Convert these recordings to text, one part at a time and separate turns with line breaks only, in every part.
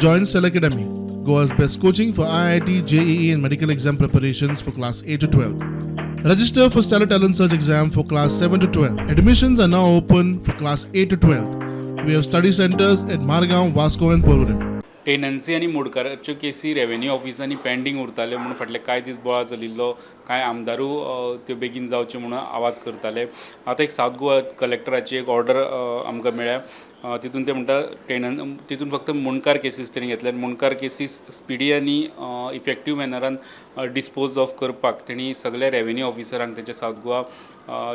Join Cell Academy, Goa's best coaching for IIT, JEE, and medical exam preparations for class 8 to 12. Register for Stellar Talent Search exam for class 7 to 12. Admissions are now open for class 8 to 12. We have study centers at Margao, Vasco, and Porvorim.
Tenancy आनी मुडकाराच्यो केसी revenue ऑफिसांनी pending उरताल्यो म्हणून फाटले कांय दीस बोवाळ चलिल्लो. कांय आमदारूय त्यो बेगीन जावच्यो म्हणून आवाज करताले. आतां एक सावथ गोवा कलेक्टराची एक ऑर्डर आमकां मेळ्ळ्या. तितून ते म्हणटा टेनन तितून फक्त मुंडकार केसीस तेणी घेतले आनी मुंडकार केसीस स्पिडी आनी इफेक्टीव मॅनरान डिस्पोज ऑफ करपाक तेणी सगल्या रेवेन्यू ऑफिसरांक, तेच्या सावथ गोवा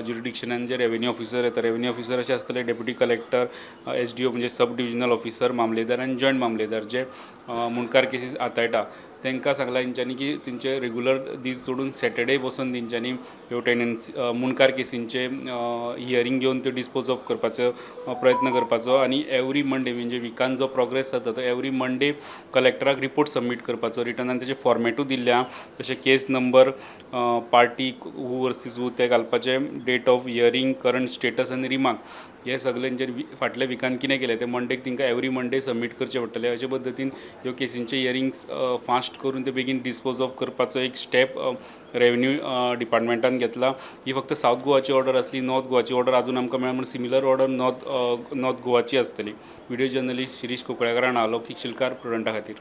ज्युरिडिक्शनान जे रेवेन्यू ऑफिसर येता, रेवेन्यू ऑफिसर अशे आसतले: डेप्युटी कलेक्टर, एसडीओ म्हणजे सब डिविजनल ऑफिसर, मामलेदार आनी जॉयंट मामलेदार, जे मुंडकार केसीस हाताळटा, तांकां सांगलां तेंच्यांनी की तेंचे रेगुलर दीस सोडून सॅटर्डे बसून तेंच्यांनी ह्यो टेनन्सी मुंडकार केसींचे हियरींग घेवन त्यो डिस्पोज ऑफ करपाचो प्रयत्न करपाचो आनी एवरी मंडे, म्हणजे विकान जो प्रोग्रेस जाता तो एवरी मंडे कलेक्टराक रिपोर्ट सबमीट करपाचो रिटन. आनी तेजे फॉर्मेटूय दिल्ले आहा, जशें case number, party who versus who ते घालपाचे, date of hearing, current status आनी रिमार्क. हे सगळे तेंच्यानी फाटल्या विकान कितें केलें तें मंडेक तांकां एवरी मंडे सबमीट करचें पडटलें. अशे पद्दतीन ह्यो केसींचे हियरिंग्स फास्ट करून ते बेगीन डिस्पोज ऑफ करपाचो एक स्टेप रेवेन्यू डिपार्टमेंटान घेतला. ही फक्त सावथ गोवाची ऑर्डर आसली. नॉर्थ गोवाची ऑर्डर अजून आमकां मेळ्ळा म्हूण सिमिलर ऑर्डर नॉर्थ गोवाची आसतली. व्हिडियो जर्नलिस्ट शिरीष कुंकळ्ळेकारा, अलौकीक शिलकार, प्रुडंटा खातीर.